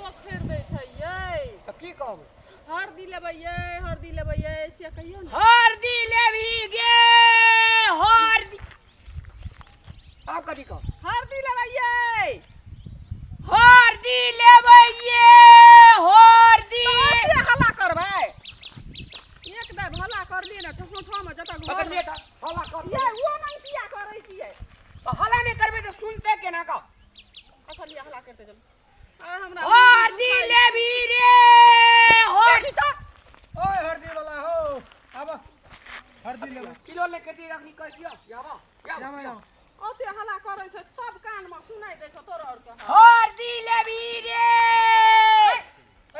पोखरि दै छै यै। तऽ की कहबै? हरदी लेबै यै, हरदी लेबै यै, से कहियौ ने। हरदी लेबही गे हरदी। आब कथी कहब? हरदी लेबै यै। हरदी लेबै ये हरदी। ओते हल्ला करबै? एक दाइ हल्ला करलियै ने ठों ठों मे जतऽ अगर घर ले तऽ हल्ला कर। यै ओ नहि किया करै छियै? तऽ हल्ला नहि करबै तऽ सुनतै केना कऽ? अच्छा लिअ, हल्ला करिते चलू। आ हमरा हरदी लेबही रे हर देखी तऽ। ओए हरदी वाला हो, आब हरदी लेबै। किलो लेके दी अखनी कह दियौ। याबा जामा जामा। ओते हल्ला करै छै तब कान मे सुनाइ दै छै तोरा आर के। हरदी लेबही रे।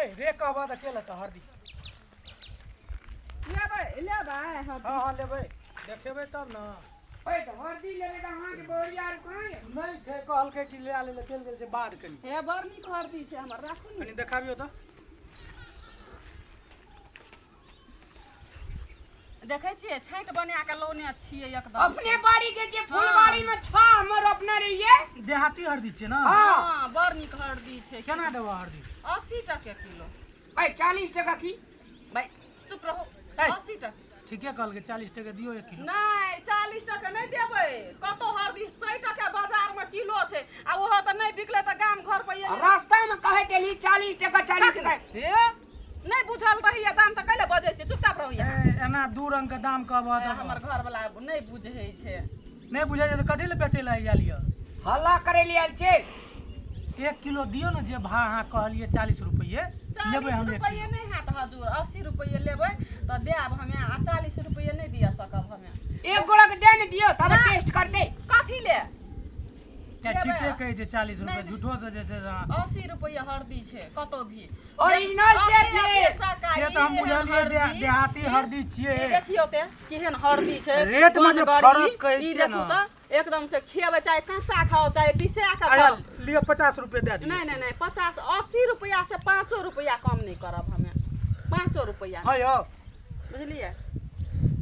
ए रे कहबा तऽ के लेतऽ हरदी? लेबै लेबै हरदी? हँ हँ लेबै, देखेबै तब ने। ओए तऽ हरदी लेबै तऽ अहाँके बोरिया आर कहाँ यऽ? नहि छै, कहलकै कि ले ले चलि गेल छै बाद कनि। हे बड़ नीक हरदी छै हमर, राखू ने। कनि देखाबियौ तऽ। देखै छियै, छाँटि बना कऽ लौने छियै एकदम। अपने बाड़ी के जे फुलबाड़ी में छा हमर रोपने रहियै। देहाती हरदी छियै ने? हँ। हँ, बड़ नीक हरदी छै। केना देबऽ हरदी? 80 टके किलो। ऐ 40 टका की? भाइ चुप रहू। ऐ। 80 टके। ठीके कहलकै, 40 टके दियौ 1 किलो। नहि, 40 टके नहि देबै कतौ। हरदी 100 टके बाजार मे किलो छै, आ ओहो तऽ नहि बिकलै तऽ गाम घर पर एलै। रास्ता में कहैत एली 40 टका 40 टका। हे नहि बुझल रहैया दाम तऽ कैले बजै छै? चुपचाप रहू यहाँ। ए, एना दू रंग के दाम कहबह तऽ हमर घर वाला नहि बुझै छै। नहि बुझै छै तऽ कथी लए बेचै लए आयल यऽ? हल्ला करे ले आयल छै। 1 किलो दियौ ने, जे भाव अहाँ कहलियै 40 रुपैए लेबै 40 हम 1 रुपैए किलो। नहि हैत हजूर, 80 रुपैए लेबै तऽ देब हमे, आ 40 रुपैए नहि दिअ सकब हमे। एक गोड़ा के दे ने दियौ तब टेस्ट करतै। कथी ले? ए, ठीके कहै छै 40 रुपैए। नहि। झूठो से जे छै से अहाँ 80 रुपैए हरदी छै कतौ भी। ओरिजिनल छै अपने फेर। अपने चक्का, से तऽ हम ई एहन बुझलियै हरदी, देहाती हरदी छियै। ई देखियौ ते केहन हरदी छै। रेटमे जे बनगरी, फरक कहै ई छियै देखू ने। तऽ एकदम से खेबै, चाहे कच्चा खाओ चाहे पिसा कऽ अच्छा खाओ। लिअ, 50 रुपए दए दियौ। नहि नहि नहि, 50 80 रुपैआ से 5 रुपैआ कम नहि करब हमे, 5 रुपैआ। हँ यौ। बुझलियै?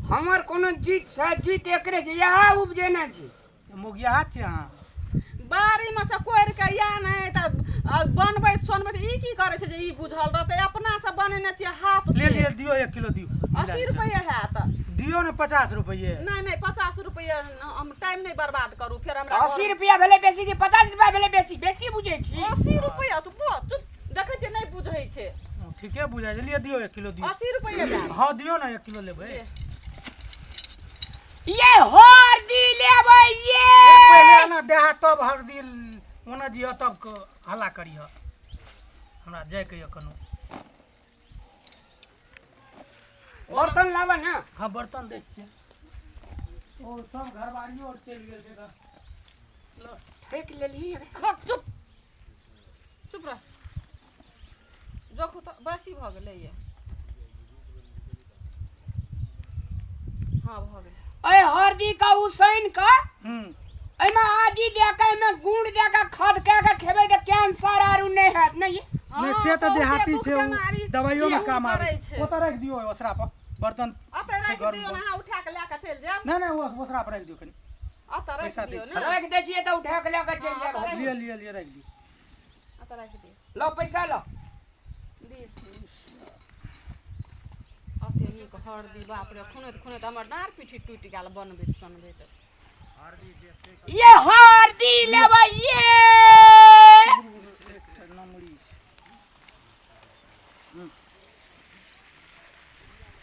हमर कोनो जीत छै? जीत एकरे छै, इएह उपजेने छी। मोगियाहा छियै अहाँ? बाड़ी मे से कोरि के या नहि तऽ बनबैत सोनबैत ई की करै छै जे ई बुझल रहतै? अपना से बनेने छियै हाथ ले से। लिअ, दियौ 1 किलो दियौ। 80 रुपैआ हैत। दियौ ने 50 रुपैए। नहि नहि, 50 रुपैआ हम टाइम नहि बर्बाद करू फेर हमरा। 80 रुपया भेलै बेसी कि 50 रुपया भेलै बेसी? बेसी बुझै छी। 80 रुपैआ तू बो चुप, देखै छियै नहि बुझै छै। ठीके बुझाइ छै। लिअ, दियौ 1 किलो दियौ। 80 रुपैआ देब। हँ, दियौ ने, 1 किलो लेबै। ले। ये हरदी लेबै ये। पहिले एना देहा तब हरदी ओना दिअ तब हल्ला करिह। हमरा जाइके यऽ कनो। बर्तन लाबऽ ने। हँ, बर्तन दै छियै। ओ सब घरवारियो आर चलि गेल छै तऽ ल। फेक लेलही। हट, चुप चुप रह। जोखू तऽ बासी भऽ गेलै ये। हँ, भऽ गेलै। अय हरदी का उसैन का हूँ एहिमे आदि दए के, एहिमे गुड़ दए के खद कए के खेबै तऽ कैंसर आरू नहि हैत नहि। नहि, से तऽ बहुते देहाती दुख छै, ओ बेमारी दवाइयोमे दूर काम आबै करै छै। ओतऽ राखि दियौ ओसरा पर बर्तन। ओतऽ राखि गर्म दियौ ने, अहाँ उठा कऽ लए कऽ चलि जायब। नहि नहि, ओ ओसरा पर राखि दियौ कनि। ओतऽ राखि पैसा दै दियौ छी। ने। राखि दै छियै तऽ उठा के लए के चलि हँ, जायब। ओतऽ राखि लिअ लिअ लिअ, राखि दियौ। ओतऽ राखि दियौ। लो पैसा लो। दियौ। अते नीक हरदी, बाप रे, खुनैत खुनैत हमर डाँड़ पीठी टूटि गेल बनबैत सोनबैत। ये हरदी लेबै ये। एकटा नमरी छै।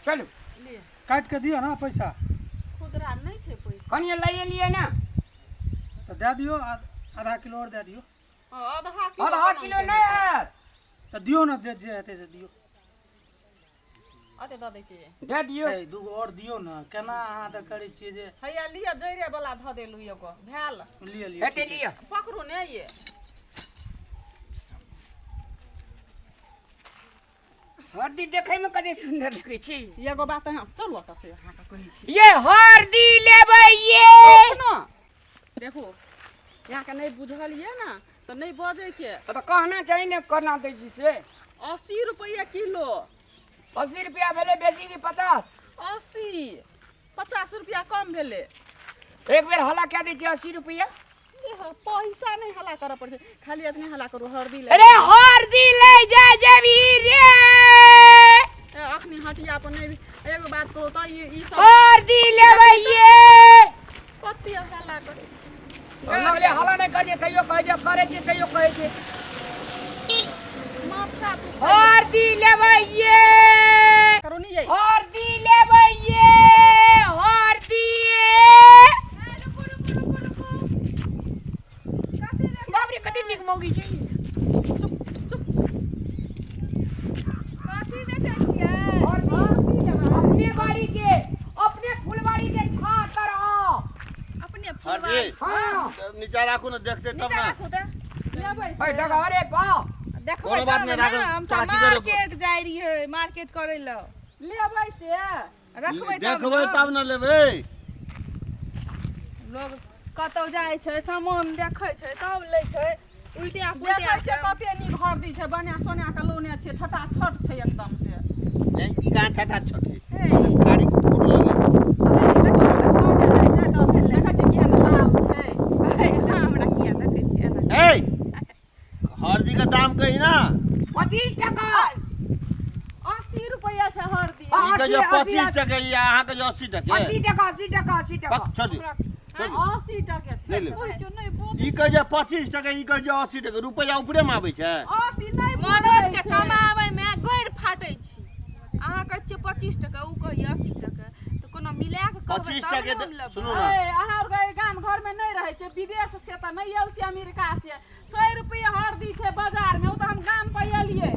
चलू। लिअ। काटि कऽ दिअ ने पैसा। खुदरा नहि छै पैसा। कनिये लैए लिए ने। तऽ दए दियौ, आधा किलो आओर दए दियौ। हँ, आधा किलो। आधा कोना किलो के नहि हेतै? हैत। तऽ दियौ ने, जे जे हेतै से दियौ। अते दऽ दै छियै। दए दियौ। ए, दूगो आओर दियौ ने। केना अहाँ तऽ करै छियै जे? हैया लिअ, जड़े वाला धऽ देलहुँ एगो भेल। लिअ लिअ। हेतै। ठीके लिअ। पकड़ू ने ये। हरदी देखै मे कते सुन्दर लगै छै। एगो बात अहाँ चलू ओतऽ से अहाँके कहै छी। ये हरदी लेबै ये। ना देखू, अहाँके नहि बुझल ये ने तऽ नहि बजैके। तऽ कहना चाही ने कोना दै छी से। 80 रुपैआ किलो। 80 रुपया भेलै बेसी कि 50? 80, 50 रुपैआ कम भेलै। एक बेर हल्ला कए दै छियै 80 रुपया। पैसा नहि हल्ला करऽ पड़ै छै, खाली एतने हल्ला करू, हरदी ले। अरे हरदी ले जा जेबी रे। ए, अखनी हटिया पर नहि। एगो बात कहू तऽ ई सब हरदी लेबै ये। कते हल्ला करै छै। लगले हल्ला नहि करै छै तैयो कहै छै, करै छै तैयो कहै छै। माथा तू हरदी लेबै ये। करू नहीं जाई। हरदी लेबै ये, हरदी। रुकू रुकू रुकू रुकू। बाप रे, कते नीक मौगी छै। चुप चुप। कथी बेचै छियै? हरदी लेबै। अपने बाड़ी के, अपने फुलबाड़ी के छातर आ। अपने हरदी। फुलबाड़ी? हाँ। नीचा राखू ने, देखते तब नीचा ना। राखू तऽ। लेबै ए से। देखो, अरे बा। देखबै कोनो बात तब नहि, ने। राखू। हम तोरा सब की करू? मार्केट जाइ रहियै, मार्केट करै लए। लेबै से। रखबै तब देखबै ने। तब ने लेबै। लोग कतौ जाइ छै, सामान देखै छै तब लै छै, उल्टिया पुल्टिया। देखै छै कते नीक हरदी छै, बना सोना के लौने छियै, छटा छट छै एकदम से। नहीं, ई कहाँ छटा छट छै? हे। गाड़ी कुकुर लगे। देखै छै तऽ देखै छै केहन लाल छै। हे, हमरा किया देखै छियै एना? ए, हरदी के दाम कही ना। 25 टका। 80 रुपैआ छै हरदी। आ, ई के जो 80, 25 टके, ई अहाँ के जो 80 टके। 80 टका, 80 टका, 80 टका। पक, छोड़ दियौ, छोड़ दियौ। 80 टके छै। नहि लेबै। ओहि जो नहि बोझ। ई के जे 25 टके, ई के जे 80 टके, रुपैआ ऊपरे मे आबै छै। 80 नहि मरद बुझै के छै। कमाबै मे गैर फाटै छी। अहाँ कहै छियै 25 टका, उ कहैये 80 टका, तऽ कोनो मिला कऽ कहबै 25 तब टके ने हम दे- लेबै। सुनू ना। ए, अहाँ आरके गाम घर में नहीं रहे छै, विदेश से तऽ नहीं आयल छियै अमेरिका से। 100 रुपया हरदी छै बाजार में, ओ तऽ हम गाम पर एलियै।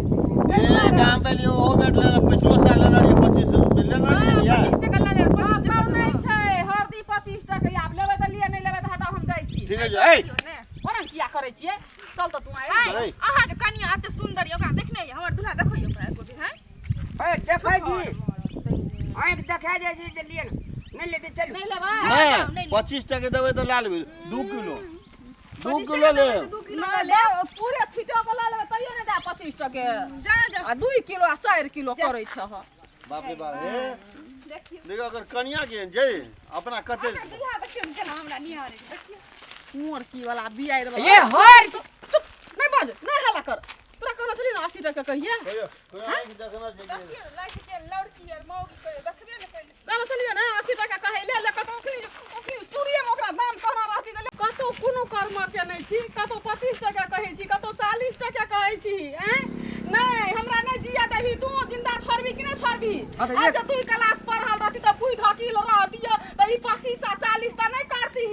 ए, गाम पे लिए ओहो बेट लेने, पिछलो साल लेने रहियै 25 रुपये लेने हाँ, रहियै। 25 टका लऽ लेबै, 25 टका। कम नहि छै हरदी 25 टका। आब लेबै तऽ लिअ, नहि लेबै तऽ हटाउ, हम जाइ छी। ठीक है जो, ए। देखियौ ने। ओना किया करै छियै? चल तऽ तू आइ। हाय, अरे। अहाँके कनिया एते सुन्दर यऽ, ओकरा देखने यऽ? हमर दूल्हा देखो यऽ ओकरा एको दिन, हैं? ए, देखै छी, आँखि देखा जाइ छै तऽ लिए ने, नहि लेतै चलू। नहि लेबै। जाउ, नहि, नहि। 25 टके देबै तऽ लए लेबै 2 किलो, 2 25 किलो टका देबै लेब। तऽ 2 किलो नहि लऽ लेब। लेब, पूरे छिटो के लऽ लेबै तैयो नहि देब 25 टके। जा जा। आ 2 किलो आ 4 किलो करै छै। बाप रे बाप, हे। देखियौ। देखियौ अगर कनिया के जे अपना कते अहाँके दूल्हा देखियौ ने केना हमरा निहारै छै, देखियौ। मोर की वाला बियाइ देबै। ये हर चुप, नहि बाज, नहि हल्ला कर। तोरा कहने छलियै ने 80 टका कहिए। कहियो कहियो आँखि देखना छै जे- देखियौ, लाइट के लड़की आर मौगी कहियो देखबे ने कयलै। कहने छलियै ने 80 टका कहै ले ले। कतौ अखनी अखनी शुरुएमे ओकरा दाम कहना रहती तऽ ले। कतौ कोनो कर्म के नहि छी, कतौ 25 टका कहै छी, कतौ 40 टका कहै छी। आँय, नहि हमरा नहि जिया देबही तू। जिंदा छोड़बी कि नहि छोड़बी? हाँ तऽ आ जब तू क्लास पढ़ल रहती तऽ बुझ हकील रहती तऽ ई 25 आ 40 तऽ नहि करती।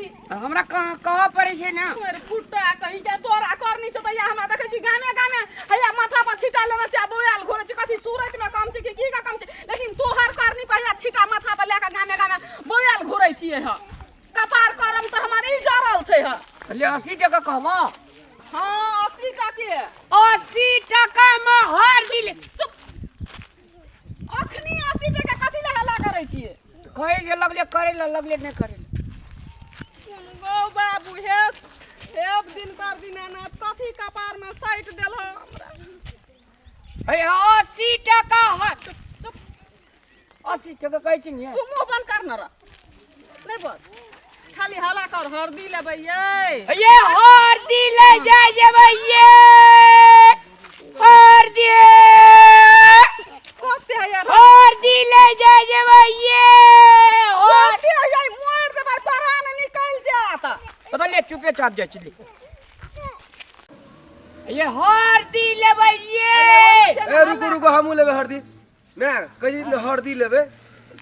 हमरा कहाँ कहऽ पड़ै छै ने। तोर फुटा कहीं के, तोरा करनी से तऽ हमरा देखै छी गामे गामे हैया माथा पर छिटा लेने छै आ बौआल घुरै छै। कथी सूरत में कम छै कि की के कम छै? लेकिन तोहर करनी पर हैया छिटा माथा पर लए के गामे गामे बौआल घुरै छियै। ह कपार करम तऽ हमर ई जरल छै। ह ले, 80 टका कहबो। हाँ, 80 टके। 80 टका मे हरदी ले। चुप, अखनी 80 टका कथी लए हल्ला करै छियै? कहै छै लगले करै लए, लगले नहि करै लए। गौ बाबू, हे हे, दिन पर दीनानाथ, कथी कपार में साटि देल हमरा? हे, 80 टका हर चुप। 80 टका कहै छी ने। तू मुँह बंद कर न रह, नहीं बोल, खाली हल्ला कर। हरदी लेबै ये। ये हरदी ले जाय जेबै ये हरदी। कते है यार? हरदी ले जाय जेबै ये हर कते है यार? मोड़ देबै, परान निकलि जायत। पता ले, चुपे चाप जाइ छी। ये हरदी लेबै ये। ए, रुकू रुकू, हमहूँ लेबै हरदी। मैं कही ने हरदी लेबै।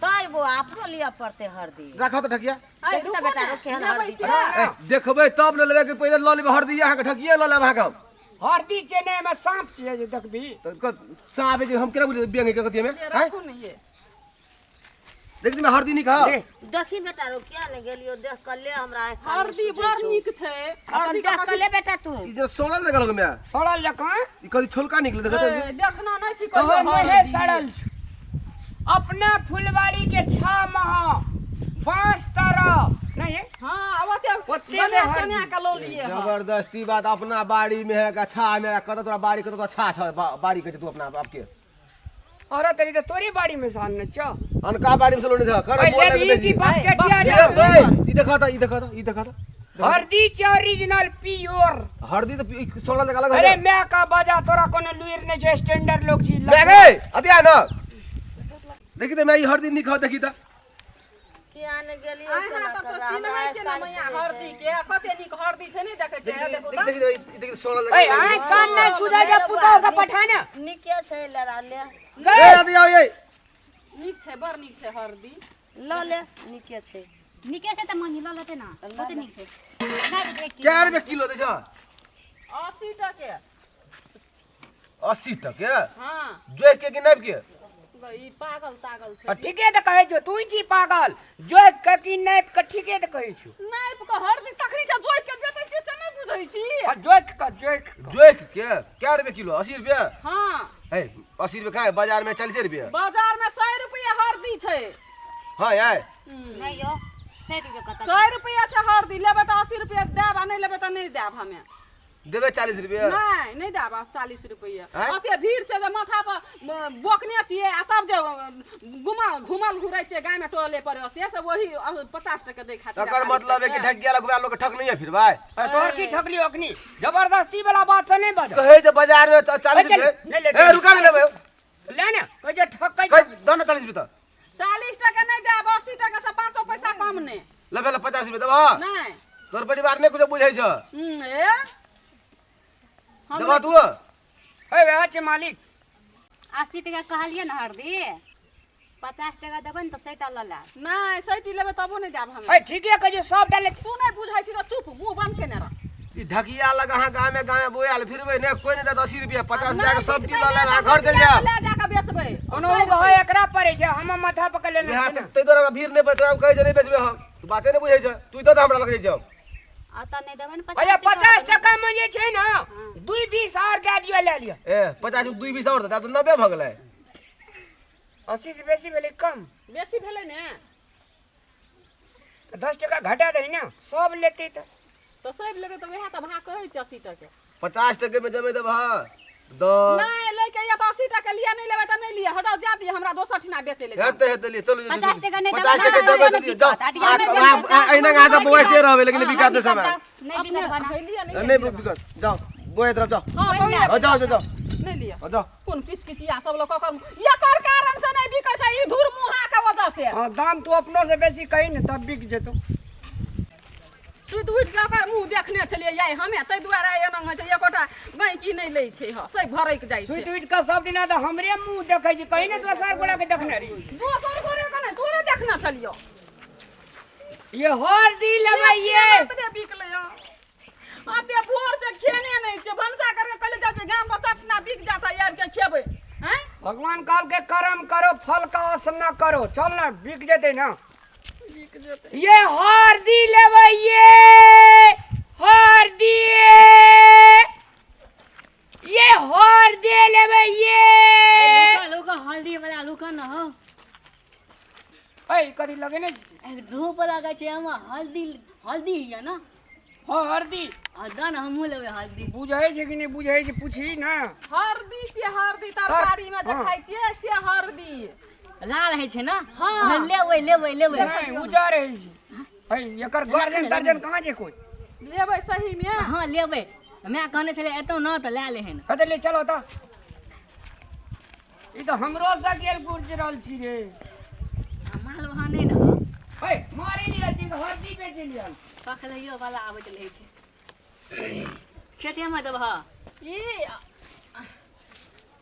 तै बौआ, अपनो लिअ पड़तै हरदी। राखऽ तऽ ढकिया। अरे देखू तऽ बेटा, रुक, केहन लेबै हरदी से। छै। ए, देखबै तब ने लेबै कि पहिले लऽ लेबै हरदी? अहाँके ढकिए लऽ लेब अहाँके हम। हरदी छै ने, एहिमे साँप छै जे देखबी। तऽ साँप है कि हम केना बुझबै? बेंग के कथी में हैं? राखू ने ये। देख दी हरदी निक हौ। ले। देखी बेटा रो, किया ने गेलियो? देख कऽ ले, हमरा आँखि कान हरदी सुजै बड़ छौ। नीक छै। अपन हरदी देख कऽ ले बेटा तू। ई जे सड़ल लगल मैं। सड़ल जकाँ। ई कथी छोलका निकले देखत। ए, देखना नहि छी तोहर कहियो मुँहे हरदी। सड़ल छौ। अपना फुलबाड़ी के छा मह बांस तरह नहीं है। हाँ, ओते ओते बने ने हरदी। सोनिया के लऽ लिए हँ। जबरदस्ती बात, अपना बाड़ी में है गछा में, कत तोरा बाड़ी, कत तोरा छा छ बाड़ी कहै छै तू अपना बाप के। अरे तेरी तो तोरी बाड़ी में सान न छौ। अनका बाड़ी में से लोने छ कर ओए, बोल लेबही लगे कि बेसी। बकचटिया ए रे? बे, ई देखा त, ई देखा त, ई देखा त। हरदी छै ओरिजिनल प्योर। हरदी तऽ सोना जकाँ अलग। अरे my का बजा, तोरा कोनो लुइर नहि छै, स्टैंडर्ड लोग छी। मैं गे अति आ न, देखी तऽ मैं ई हरदी नीक हौ, देखी तऽ। किया ने गेलियो? अहाँ तऽ तो चिन्है छै ने मैया हरदी के, कते नीक हरदी छै, नहि देखै छै? देखू तऽ। देखी देखी देखी, सोना ए जकाँ। आइ कान नहि सुझै छै, पुतोह के पठा ने। नीके छै, लड़ा ले। ए अति आओ ये। नीक छै, बड़ नीक छै हरदी। लऽ ले, नीके छै। नीके छै तऽ मनी लऽ लेतै ने, बहुते नीक छै। नहि तऽ एक क्या रुपये किलो दै छ? 80 टके। 80 टके? हँ। जोइ के कि नापि के? ई पागल तागल आ छै। ठीके तऽ कहै छौ, तू ही छी पागल। जोइक के कि नापि के? ठीके तऽ कहै छौ। नापि कऽ हरदी तखनी से जोइक के बेचै छी से नहि बुझै छी? आ जोइक के, जोइक के। जोइक के क्या रुपये किलो? 80 रुपये? हँ। है 80 रुपये कहाँ है? बाजार में 40 रुपये। बाजार में 100 रुपया हरदी छै। हाँ यार। नहि यौ, 100 रुपया कतऽ? 100 रुपया छै हरदी। लेबै तऽ 80 रुपया देब आ नहि लेबै तऽ नहि देब हमे। देबै 40 रुपये। नहि, नहि देब आब 40 रुपया। आँय? ओते भीड़ से जे माथा पर बोकने छियै आ तब जे घुमा घुमल घुरै छियै गाय में टोले पर, से सब वही 50 टके दै खातिर। तकर मतलब है कि ढकिया लगवा लोग ठक नहीं है फिर भाई। अरे तोहर की ठकलियो अखनी? जबरदस्ती वाला बात से नहीं बज। कहे जे बाजार में 40 चल, रुपये। नहीं लेते। ए रुका, नहीं लेबै। ले ने, कहै जे ठकै। कह दो ना 40 रुपये तऽ। 40 टके नहि देब, 80 टके से पाँचो पैसा कम नहि। लेबै ले 50 रुपये देबह। नहि। तोहर परिवार नहि कुछो बुझै छ। ए हम देबह तू? ए वएह छै मालिक। 80 टका कहलियै ने हरदी, 50 टका देबै ने तऽ 100 टा लऽ लेब। नहि, सैटी लेबै तबो नहि देब हमे। ए ठीके कहै छै, सब डाले। तू नहि बुझै छी तऽ चुप मुँह बंद केने रह। ई ढकिया लग अहाँ गामे गामे बोआल फिरबै ने, कोई नहीं देत 80 रुपया। 50 रुपया के सब चीज लऽ लेब, अहाँ घर चलि जायब। ले जाके बेचबै। कोनो भय एकरा पड़ै छै, हम माथा पकड़ लेने यहाँ छियै ने। ताहि दुआरे हमरा भीड़ नहि बचतै। हम कहै छै नहि बेचबै हम, तू बाते नहि बुझै छै। तू दऽ दे हमरा लग जाइ छै। अतऽ नहि देबै ने। अरे 50। 50 टका में जे छै ने, 2 20 और दए दियौ, लए लिअ। ए 50 में 2 20 आओर देता तऽ 90 भऽ गेलै। 80 से बेसी भेलै कम? बेसी भेलै ने। तऽ 10 टका घटा दही ने, सब लेतै तऽ। तऽ सब लेबै तऽ वएह तऽ भाव कहै छै 80 टके। 50 टके में जमे देबह दऽ। नहि, लैके यऽ तऽ 80 टके लिअ, नहि लेबै तऽ नहि लिअ, हटाउ, जा दिअ हमरा दोसर ठिना बेचै लए। हेतै हेतै, लिए चलू। 50 टका नहि 50 देबै, टके देबै तऽ दियौ, जाउ। अहिना अहाँ सब बौआइते रहबै, लेकिन बिकात नहि सामान। नहि बिकत बना। लिअ, नहि। नहि बिकत, जाउ बौआइत रहब, जाउ। हँ, बौआ। हँ, जाउ जाउ जाउ। नहि लिअ। हँ, जाउ। कोन किच किचिया सब लोग एकर एकर कारण से नहि बिकै छै, ई धूर मुहा के वजह से। हाँ, दाम तू अपनो से बेसी कही ने तब बिक जेतौ। सुति उठि कऽ ओकर मुँह देखने छलियै याइ हमे, ताहि दुआरे एना होइ छै, एकोटा गैंकी नहि लै छै, हँ से भरकि जाइ छै। सुति उठि कऽ सब दिना तऽ हमरे मुँह देखै छी, कही ने दोसर गोरा के देखने रही। दोसर गोरे के नहि, तोरे देखने छलियौ। ये हरदी लेबै ये। एतने बिकलै हँ। अते भोर से खेने नहि छै, भनसा करके कहले जाइ छै गाम पर चटना बिक जाता, आबि के खेबै हैं। भगवान कहलकै कर्म करो, फल का आस न करो। चल ना, बिक जेतै ना। बिक जेतै। ये हरदी लेबै ये, हरदी ये, हरदी लेबै ये। लुका हल्दी वाला लुका न हो। ऐ कथी लगेने छी? धूप लगै छै हम हल्दी, हल्दी हिया ना? हाँ, हरदी। आ दन, हमहूँ लेबै हल्दी। बुझै छै कि नहि बुझै छै, पूछही ना। हरदी छियै, हरदी तरकारी में जे खाइ छियै से हरदी। लाल होइ छै ना? हाँ। लेबै लेबै लेबै। नहि, उजर होइ छै। है एकर गर्जन तर्जन कहाँ छै कोइ? लेबै सही में? हँ लेबै, माय कहने छलै एतौ न तऽ लए लेहन। हँ तऽ ले चलो तऽ। ई तऽ हमरो से गेल गुजरल छी रे। आ माल वहाँ नहि ने हो। है मारे लिअ छी, हरदी बेच लिअ। पखलैयो वाला आबैत रहै छै। खेतेमे देबह? ई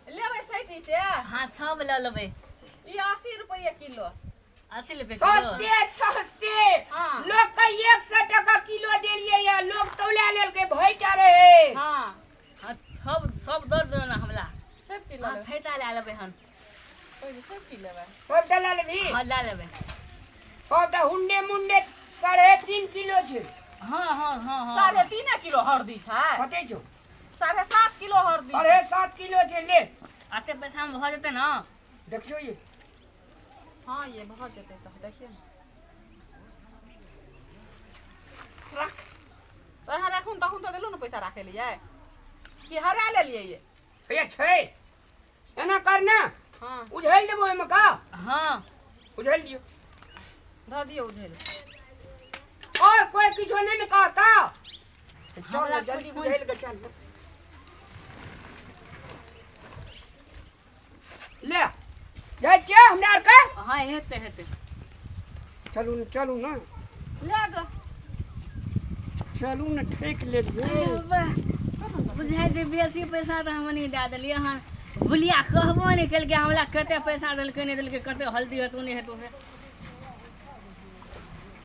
लेबै सैटी से? हाँ, सब लऽ लेबै। ई 80 रुपैआ किलो। 80 रुपए किलो? सस्ते सस्ते। हाँ। लोग के 100 टका किलो देलियै या लोग तौला लेलकै भैटा रहे। हाँ। हाँ, सब सब दऽ दो ने हमरा। सब चीज लऽ हाँ लेबै। थैता लए लेबै हन। सब चीज लेबै। सबटा लए लेबही? हाँ, लए लेबै। सबटा हुंडे मुंडे 3.5 किलो छै। हाँ हाँ हाँ हाँ। 3.5 किलो हरदी छै। कते छौ? 7.5 किलो हरदी। 7.5 किलो छै, ले। अते पैसामे भऽ जेतै ने? देखियौ ये। हाँ, ये भऽ जेतै तऽ देखियौ ने। राख तऽ अहाँ राखू ने, तखन तऽ देलहुँ ने पैसा राखै लिए कि हरा लेलियै ये? भैया छै, एना कर ने। हाँ। उझैल देबो ओहिमे का? हाँ। उझैल दियौ। धऽ दियौ उझैल। और कोई किछो नहीं ने कहता। चल हमरा जल्दी कुछ बुझाइल के चल। ले जाइ छियै हमरा आरके। हाँ, हेतै हेतै। चलू ने, चलू ने। ले जो। चलू ने, ठेक लेलियै। बुझाइ छै बेसी पैसा तऽ हम नहि दए देलियै हन। भुलिया कहबो नहि केलकै हमरा, कते पैसा देलकै नहि देलकै, कते हल्दी हेतौ नहि हेतौ से।